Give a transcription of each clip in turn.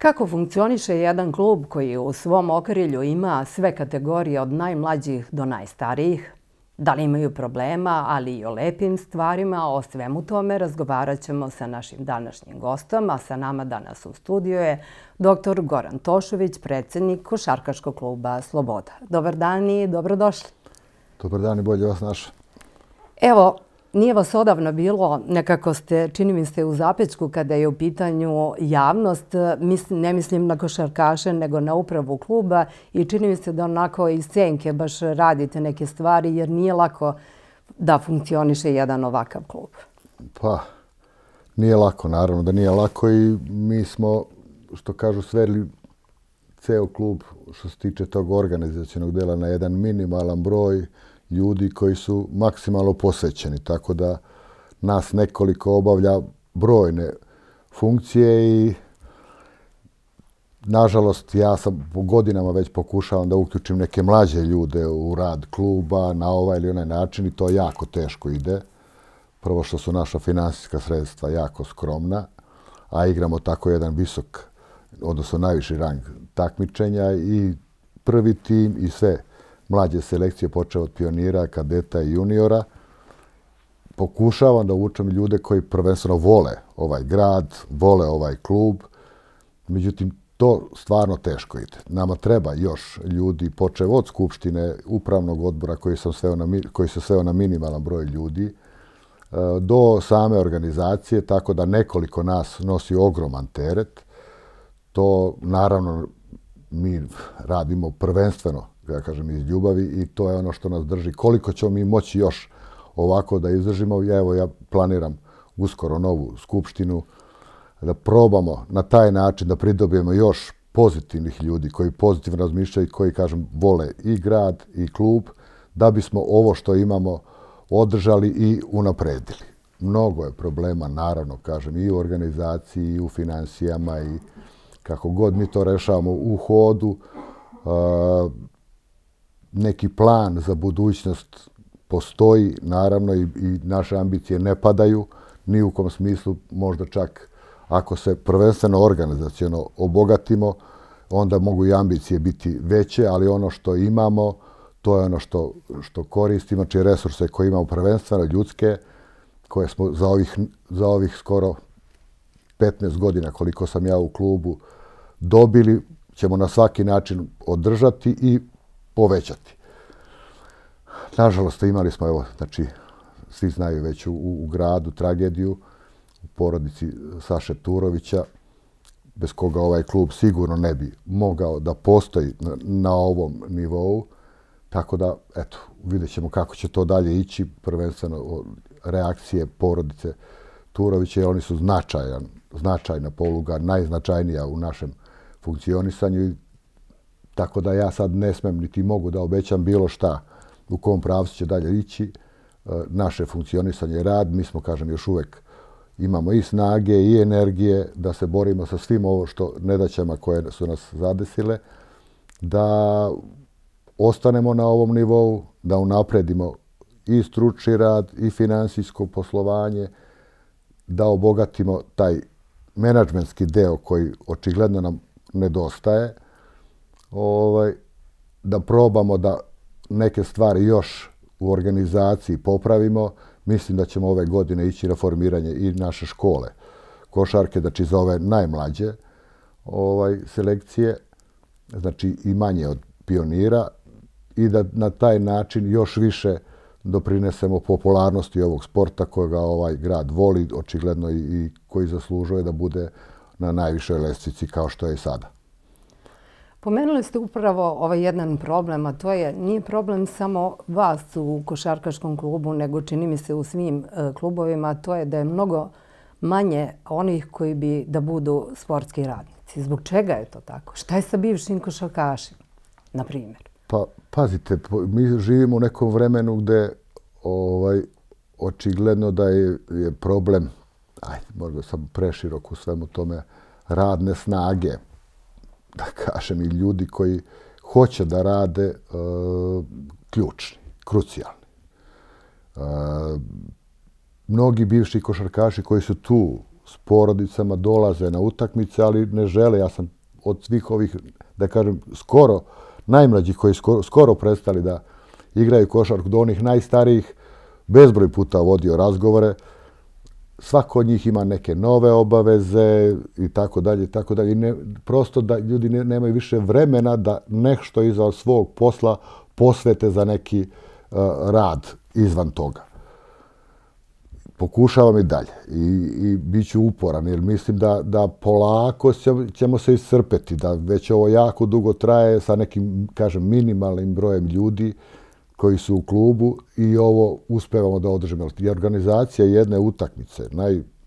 Kako funkcioniše jedan klub koji u svom okrilju ima sve kategorije od najmlađih do najstarijih? Da li imaju problema, ali i o lepim stvarima? O svemu tome razgovarat ćemo sa našim današnjim gostom, a sa nama danas u studiju je dr. Goran Tošović, predsjednik Košarkaškog kluba Sloboda. Dobar dan i dobrodošli. Dobar dan i bolje vas našao. Evo, nije vas odavno bilo, nekako ste, čini mi se, u zapećku kada je u pitanju javnost. Ne mislim na košarkaše, nego na upravu kluba i čini mi se da onako iz senke baš radite neke stvari jer nije lako da funkcioniše jedan ovakav klub. Pa, nije lako, naravno da nije lako i mi smo, što kažu, sveli ceo klub što se tiče tog organizacionog dela na jedan minimalan broj ljudi koji su maksimalno posvećeni, tako da nas nekoliko obavlja brojne funkcije i nažalost ja sam po godinama već pokušavam da uključim neke mlađe ljude u rad kluba na ovaj ili onaj način i to jako teško ide. Prvo što su naša finansijska sredstva jako skromna, a igramo tako jedan visok, odnosno najviši rang takmičenja i prvi tim i sve mlađe selekcije počeo od pionira, kadeta i juniora. Pokušavam da uvučem ljude koji prvenstveno vole ovaj grad, vole ovaj klub. Međutim, to stvarno teško ide. Nama treba još ljudi, počev od skupštine, upravnog odbora koji se sveo na minimalan broj ljudi, do same organizacije, tako da nekoliko nas nosi ogroman teret. To naravno mi radimo prvenstveno, ja kažem, iz ljubavi i to je ono što nas drži. Koliko ćemo mi moći još ovako da izdržimo? Ja planiram uskoro novu skupštinu, da probamo na taj način da pridobijemo još pozitivnih ljudi koji pozitivno razmišljaju i koji, kažem, vole i grad i klub, da bismo ovo što imamo održali i unapredili. Mnogo je problema, naravno, kažem, i u organizaciji, i u financijama i kako god mi to rešavamo u hodu. Neki plan za budućnost postoji, naravno, i naše ambicije ne padaju, ni u kom smislu, možda čak ako se prvenstveno organizaciono obogatimo, onda mogu i ambicije biti veće, ali ono što imamo, to je ono što koristimo, znači resurse koje imamo prvenstveno ljudske, koje smo za ovih skoro 15 godina koliko sam ja u klubu dobili, ćemo na svaki način održati i povećati. Nažalost, imali smo, evo, znači, svi znaju već u gradu tragediju u porodici Saše Turovića, bez koga ovaj klub sigurno ne bi mogao da postoji na ovom nivou. Tako da, eto, vidjet ćemo kako će to dalje ići, prvenstveno reakcije porodice Turovića, jer oni su značajna poluga, najznačajnija u našem funkcionisanju. Tako da ja sad ne smem niti mogu da obećam bilo šta u kom pravcu će dalje ići naše funkcionisanje i rad. Mi smo, kažem, još uvek imamo i snage i energije da se borimo sa svim ovo nedaćama koje su nas zadesile, da ostanemo na ovom nivou, da unapredimo i stručni rad i finansijsko poslovanje, da obogatimo taj menadžmentski deo koji očigledno nam nedostaje, da probamo da neke stvari još u organizaciji popravimo. Mislim da ćemo ove godine ići na formiranje i naše škole košarke, znači za ove najmlađe selekcije, znači i manje od pionira, i da na taj način još više doprinesemo popularnosti ovog sporta kojega ovaj grad voli, očigledno i koji zaslužuje da bude na najvišoj lestvici kao što je i sada. Pomenuli ste upravo ovaj jedan problem, a to je, nije problem samo vas u košarkaškom klubu, nego čini mi se u svim klubovima, a to je da je mnogo manje onih koji bi da budu sportski radnici. Zbog čega je to tako? Šta je sa bivšim košarkašima, na primjer? Pa, pazite, mi živimo u nekom vremenu gde očigledno da je problem, možda sam preširok u svemu tome, radne snage, da kažem, i ljudi koji hoće da rade, ključni, krucijalni. Mnogi bivši košarkaši koji su tu s porodicama, dolaze na utakmice, ali ne žele. Ja sam od svih ovih, da kažem, najmlađih koji skoro prestali da igraju košarku, do onih najstarijih, bezbroj puta vodio razgovore. Svako od njih ima neke nove obaveze i tako dalje, i tako dalje. Prosto da ljudi nemaju više vremena da nešto iza svog posla posvete za neki rad izvan toga. Pokušavam i dalje i bit ću uporan, jer mislim da polako ćemo se iscrpeti, da već ovo jako dugo traje sa nekim, kažem, minimalnim brojem ljudi koji su u klubu i ovo uspevamo da održimo. I organizacija jedne utakmice,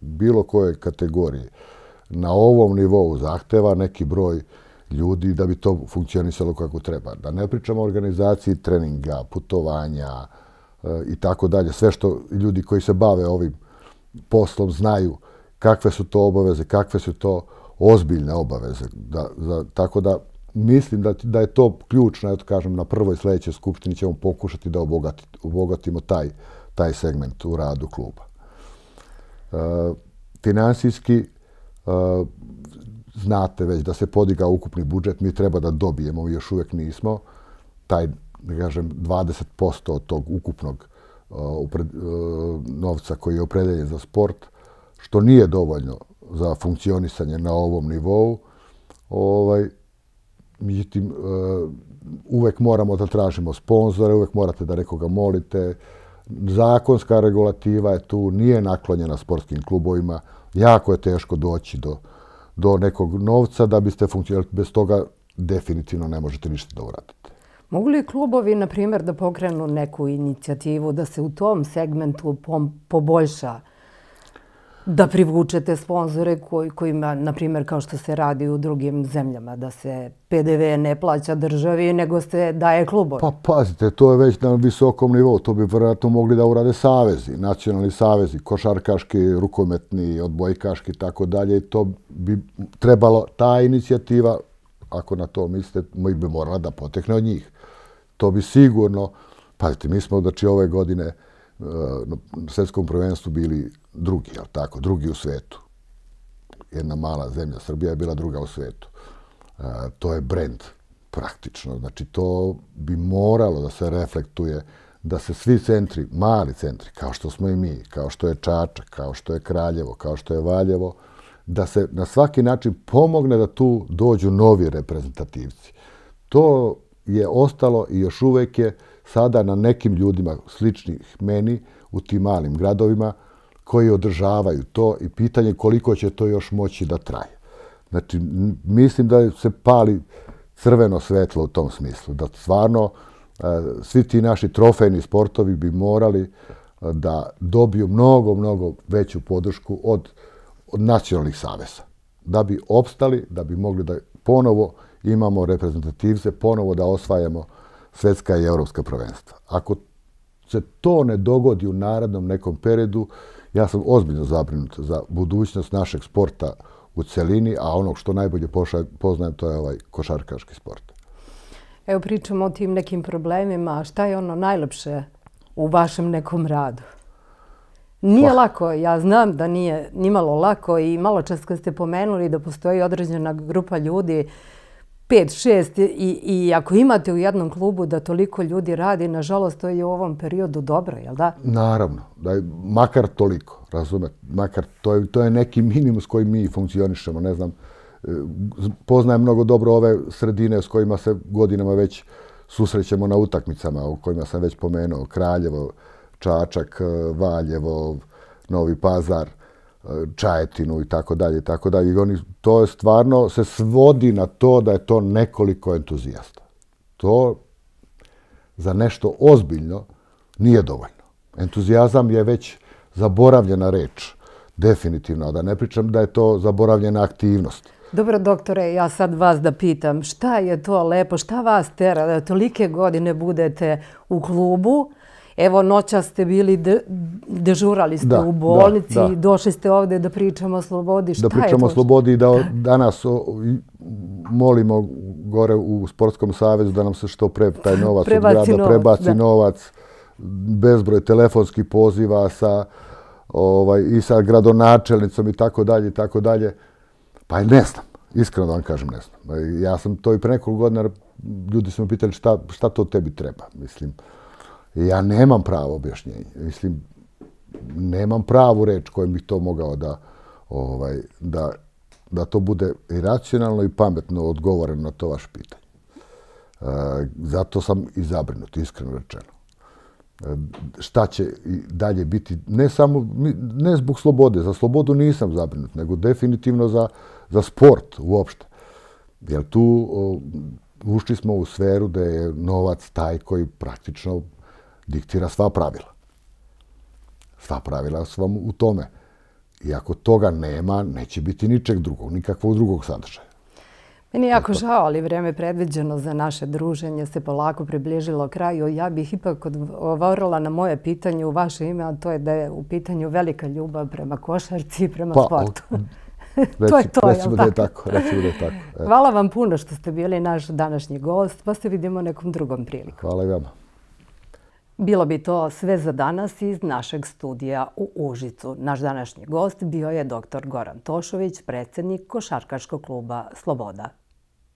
bilo koje kategorije, na ovom nivou zahteva neki broj ljudi da bi to funkcionisalo kako treba. Da ne pričamo o organizaciji treninga, putovanja i tako dalje. Sve što ljudi koji se bave ovim poslom znaju kakve su to obaveze, kakve su to ozbiljne obaveze. Tako da mislim da je to ključno, eto kažem, na prvoj sljedećoj skupštini ćemo pokušati da obogatimo taj segment u radu kluba. Finansijski, znate već da se podigao ukupni budžet, mi treba da dobijemo, još uvijek nismo, taj, da kažem, 20% od tog ukupnog novca koji je opredeljen za sport, što nije dovoljno za funkcionisanje na ovom nivou. Međutim, uvek moramo da tražimo sponzore, uvek morate da nekoga molite. Zakonska regulativa je tu, nije naklonjena sportskim klubovima. Jako je teško doći do nekog novca da biste funkcionirali. Bez toga definitivno ne možete ništa da uradite. Mogu li klubovi, na primjer, da pokrenu neku inicijativu da se u tom segmentu poboljša, da privučete sponzore kojima, na primjer, kao što se radi u drugim zemljama, da se PDV ne plaća državi, nego se daje klubovi? Pa pazite, to je već na visokom nivou. To bi vjerojatno mogli da urade savezi, nacionalni savezi, košarkaški, rukometni, odbojkaški i tako dalje. To bi trebalo, ta inicijativa, ako na to mislite, bi morala da potekne od njih. To bi sigurno, pazite, mi smo znači ove godine na svjetskom prvenstvu bili drugi, jel tako, drugi u svetu. Jedna mala zemlja, Srbija je bila druga u svetu. To je brend, praktično. Znači, to bi moralo da se reflektuje, da se svi centri, mali centri, kao što smo i mi, kao što je Čačak, kao što je Kraljevo, kao što je Valjevo, da se na svaki način pomogne da tu dođu novi reprezentativci. To je ostalo i još uvijek je sada na nekim ljudima sličnih meni u tim malim gradovima koji održavaju to i pitanje koliko će to još moći da traje. Znači, mislim da se pali crveno svetlo u tom smislu, da stvarno svi ti naši trofejni sportovi bi morali da dobiju mnogo veću podršku od nacionalnih saveza. Da bi opstali, da bi mogli da ponovo imamo reprezentativce, ponovo da osvajamo svetska i evropska prvenstva. Ako se to ne dogodi u narednom nekom periodu, ja sam ozbiljno zabrinut za budućnost našeg sporta u celini, a onog što najbolje poznajem to je ovaj košarkaški sport. Evo pričamo o tim nekim problemima, a šta je ono najlepše u vašem nekom radu? Nije lako, ja znam da nije nimalo lako i malo čas kad ste pomenuli da postoji određena grupa ljudi, 5-6 i ako imate u jednom klubu da toliko ljudi radi, nažalost to je u ovom periodu dobro, jel da? Naravno, makar toliko, razumete, makar to je neki minimum s kojim mi funkcionišemo, ne znam, poznajem mnogo dobro ove sredine s kojima se godinama već susrećemo na utakmicama, o kojima sam već pomenuo, Kraljevo, Čačak, Valjevo, Novi Pazar, Čajetinu i tako dalje, i tako dalje. I to je stvarno se svodi na to da je to nekoliko entuzijasta. To za nešto ozbiljno nije dovoljno. Entuzijazam je već zaboravljena reč, definitivno, da ne pričam da je to zaboravljena aktivnost. Dobro, doktore, ja sad vas da pitam, šta je to lepo, šta vas tera da tolike godine budete u klubu? Evo, noćas ste bili, dežurali ste u bolnici, došli ste ovdje da pričamo o slobodi. Da pričamo o slobodi i da danas molimo gore u Sportskom savezu da nam se što pre taj novac od grada prebaci novac, bezbroj telefonskih poziva sa i sa gradonačelnicom i tako dalje, i tako dalje. Pa ne znam, iskreno da vam kažem ne znam. Ja sam to i pre nekoliko godina, ljudi su me pitali šta to tebi treba. Mislim, ja nemam pravo objašnjenje. Mislim, nemam pravu reč kojom bih to mogao da to bude i racionalno i pametno odgovoreno na to vaše pitanje. Zato sam i zabrinut, iskreno rečeno. Šta će dalje biti, ne zbog slobode, za slobodu nisam zabrinut, nego definitivno za sport uopšte. Jer tu ušli smo u sferu da je novac taj koji praktično diktira sva pravila. Sva pravila su vam u tome. I ako toga nema, neće biti ničeg drugog, nikakvog drugog sadržaja. Meni je jako žao, ali vreme predviđeno za naše druženje se polako približilo kraju. Ja bih ipak odgovorila na moje pitanje u vaše ime, a to je da je u pitanju velika ljubav prema košarci i prema sportu. To je to, recimo da je tako. Hvala vam puno što ste bili naš današnji gost, pa se vidimo nekom drugom prilikom. Hvala i vama. Bilo bi to sve za danas iz našeg studija u Užicu. Naš današnji gost bio je dr. Goran Tošović, predsjednik Košarkaškog kluba Sloboda.